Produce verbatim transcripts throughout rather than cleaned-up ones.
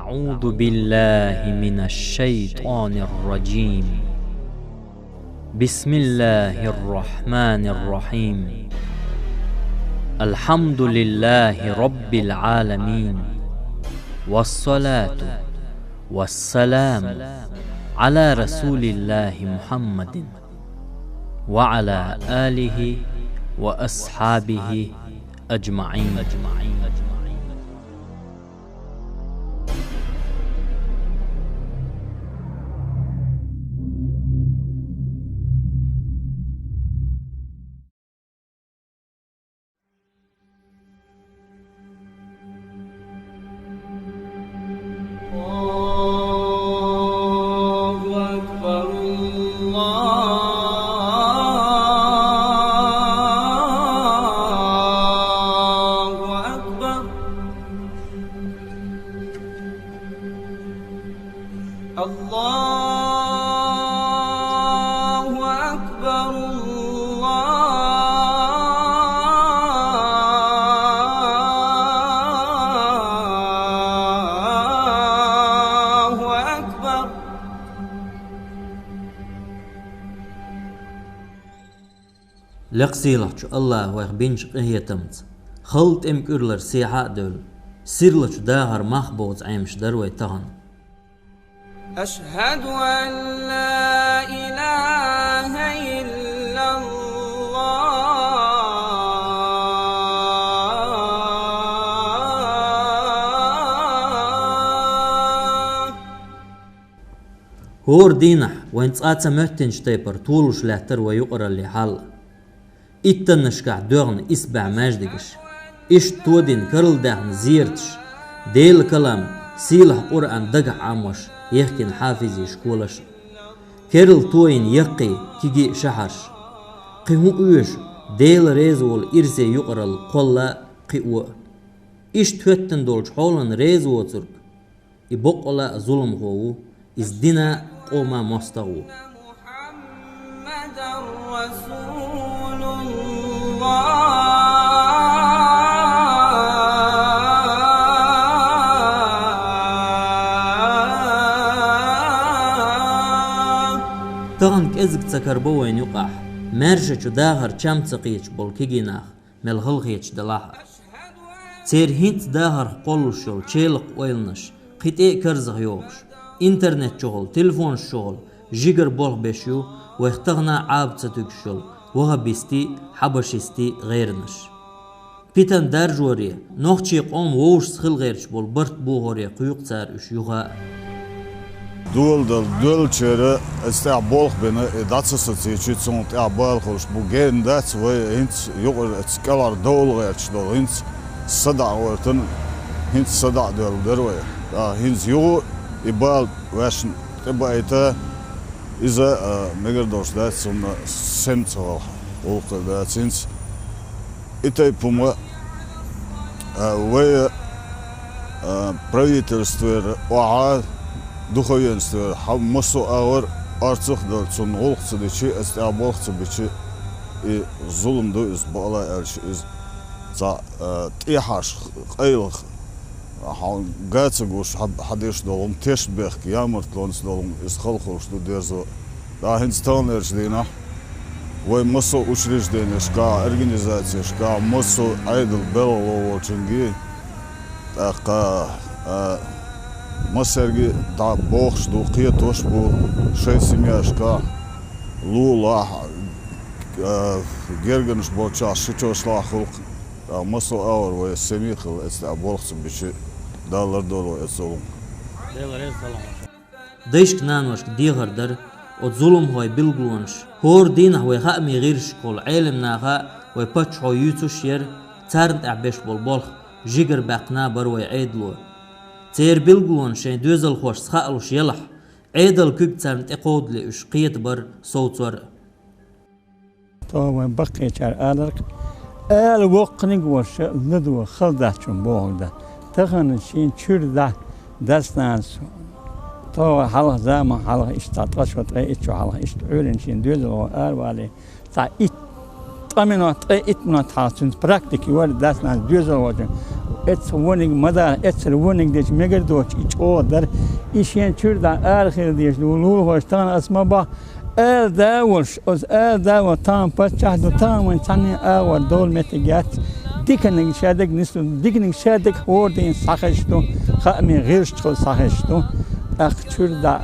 أعوذ بالله من الشيطان الرجيم. بسم الله الرحمن الرحيم. الحمد لله رب العالمين. والصلاة والسلام على رسول الله محمد وعلى آله وأصحابه أجمعين. الله أكبر، الله أكبر. الله أكبر، الله أكبر. Лекха сийлахьчу АллахӀа вайх бинчу къинхетамца, халла тӀеман кӀуьрлара сехьа а девлла, сирлачу дахар мах боцу Ӏемаш дара вай тахана. أشهد أن لا إله إلا الله. ХӀора дийнахь вайн цкъа а ца моьттинчу тайпара толуш лаьттара вай юкъараллин хьал. Иттаннашкахь доьгӀна исбаьхьа маьждигаш, иштта тодина карладаьхна зераташ, Делан калам, сийлахь Къуръан дагахь Ӏамош, ехкина хьафизийн школаш. Керла тойина яккхий, кегий шахьарш. Кхин хӀун оьшу, Дела реза волу ирсе юкъаралла кхолла а, кхио а. Иштта хӀоьттина долчу хьолана реза воцург и боккъала а зуламхо ву, иза дина а, къома а мостагӀа ву. محمد رسول الله. Тахана кӀезиг ца карабо вайна юкъахь, маьршачу дахар чам ца кхеташ болу кегий нах. Мел халахеташ делахь а. Церан хӀинца дахарх кхоллуш йолу челакх ойланаш кхин тӀе а карзах йохуш, интернет чухула, телефонаш чухула жигара болх беш ю вайх тахана а Ӏаба ца туьгуш йолу ваххабистийн, хьабашистийн гӀеранаш. Питана даржоре, нохчийн къоман вовшашца хила гӀерташ болу барт бохоре кхоьху цара уьш юха а. Доладала доьллачеран иза тӀехь болх бина, и дӀа ца сацийча, цунна тӀехь бала хуьлуш бу. Гена дац вай хӀинца юкъара оцу кӀелхьара довла гӀерташ долу, хӀинца садаӀа гӀоьртина, хӀинца садаӀа доьлла дара вай. ТӀаккха хӀинца юха и бала ваьшна тӀебаийта, иза, а, мегар долуш дац, цунна сема ца валахь, гӀуллакх хир дац хӀинца. И тайпа хӀума, а, вай, а, правительствера охьа, духовенствера хьа массо а агӀор орцах а дала, цунна гӀуллакх ца дичи, оцу тӀехь болх ца бичи, и зулам ду иза, бакъала аьлча, иза цхьа, а, тӀехьашха, къайлаха, хьан га ца гуш, хьан, хьан деш долу хӀума тешнабехк, ямартлонца долу хӀума, иза хала хуьлуш ду дерзо. ТӀаккха хӀинца таханлерчу дийнахь вай массо а учрежденешкахь, организацешкахь, массо а Ӏедал белхало волчуьнга, тӀаккха, а, массаьрга а дӀа бохуш ду, кхетош а бу, шайн семьяшкахь лулахь, а, гергарнаш болчохь ши чошлахь хуьлу-кх. ТӀаккха массо а агӀор вай сема хилла, оцу тӀехь болх ца бичи, Дала лардойла вай оцу зуламах. Дайшка-наношка дехар дара оцу зуламхойн билгалонаш. ХӀора дийнахь вай хаамийн гӀирсашкахула Ӏелам наха а, вай паччахьо юьйцуш а яра, царна тӀехь беш болу болх жигара баьккхина а бара вай Ӏедало. Церан билгалонаш шайн доьзалхошца хаалуш елахь, Ӏедалан куьг царна тӀекховдале уьш кхетабар, совцор а. Тхо вайн баккхийчара аларх, ала воккханиг а волуш, ладогӀа хала дац шуна бохург дан. Тахана шен чуьра дӀа дас-нанас, тхо хьалха заман хьалха иштта ткъа шо, ткъе итт шо хьалха иштта Ӏуьйранна шен доьзалхо аравалий, цхьа итт, ткъа минот, ткъе итт минот хьалха цуьнца практика йора, дас-нанас доьзалхочун Эццахь вониг ма дара, эццахь вониг дечу мегар доцуш и чӀогӀа дара. И шен чуьра дӀа ара хила дезаш ду лулахошка тахана ас ма боху. Ала да волуш, оцу ала да волу тахана паччахь ду, тахана вайн цхьанне агӀор довла меттиг яц. Диканиг шадерг нисло, диканиг шадерг хӀора дийнахь схьахезаш ду, хаамийн гӀирсашкахула схьахезаш ду. ТӀаккха чуьра дӀа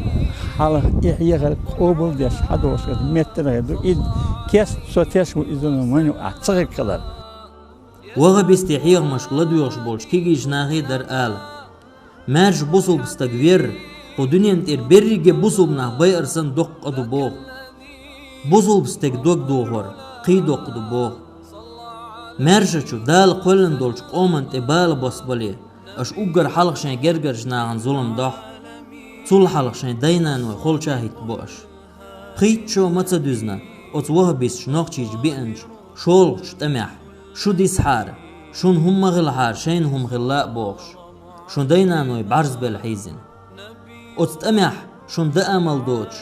хьалха и хьехар къобал деш хьадогӀуш меттара хир ду. И кест со теш ву, иза вайна юкъахь ца хирг хилар. Вахабистийн хьехамашка ладоьгӀуш болчу кегийчу нахе дара ала: «Маьрша бусулба стаг верра, кху дуьнен тӀера берриге бусулба нах байар санна доккха къа ду», – боху. «Бусулба стеган дог дохор кхин доккха ду», – боху. Маьршачу Дала кхоьллина долчу къоман тӀе бала босбале, аша уггар хьалха шайн гергарчу нахана зулам дохьу. Цул хьалха шайн дай-наной холча хӀиттабо аша. Пхийтта шо ма ца дуьзна оцу вахабисташа Нохчийчу биъначу шолгӀачу тӀамехь: «Шу дисхьара, шуна хӀумма хилахьара, шайна хӀума хилла а», – бохуш, шун дай-наной бӀаьрзбелла хьийзина. Оцу тӀамехь шуна дан амал доцуш,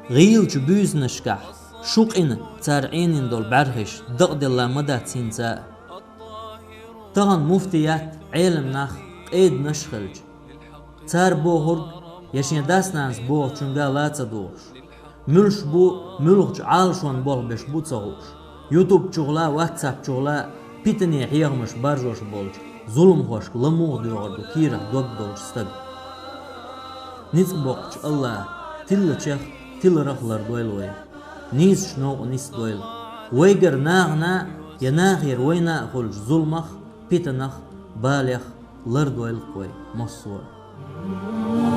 гӀийлачу буьйсанашкахь шун къина цара Ӏенийна долу бӀаьрхиш дакъаделла ма дац хӀинца а. Тахана муфтият, Ӏелам нах, къеданаш а хилча, цара бохург я шен дас-нанас бохучуьнга ла ца духуш, муьлш бу, муьлхачу Ӏалашонан болх беш бу ца хууш, ютуб чухула, ватсап чухула питане хьехамаш баржош болчу зуламхошка ла муха доьхур ду кийрахь дог долчу стага? Ницкъ боккхачу АллахӀа тиллачех, тиларах лардойла вай. Нийсачу новкъа нисдойла. Вайгара нахана я нахера вайна а хуьлучу зуламах, питанах, балех лардойла-кх вай массо а.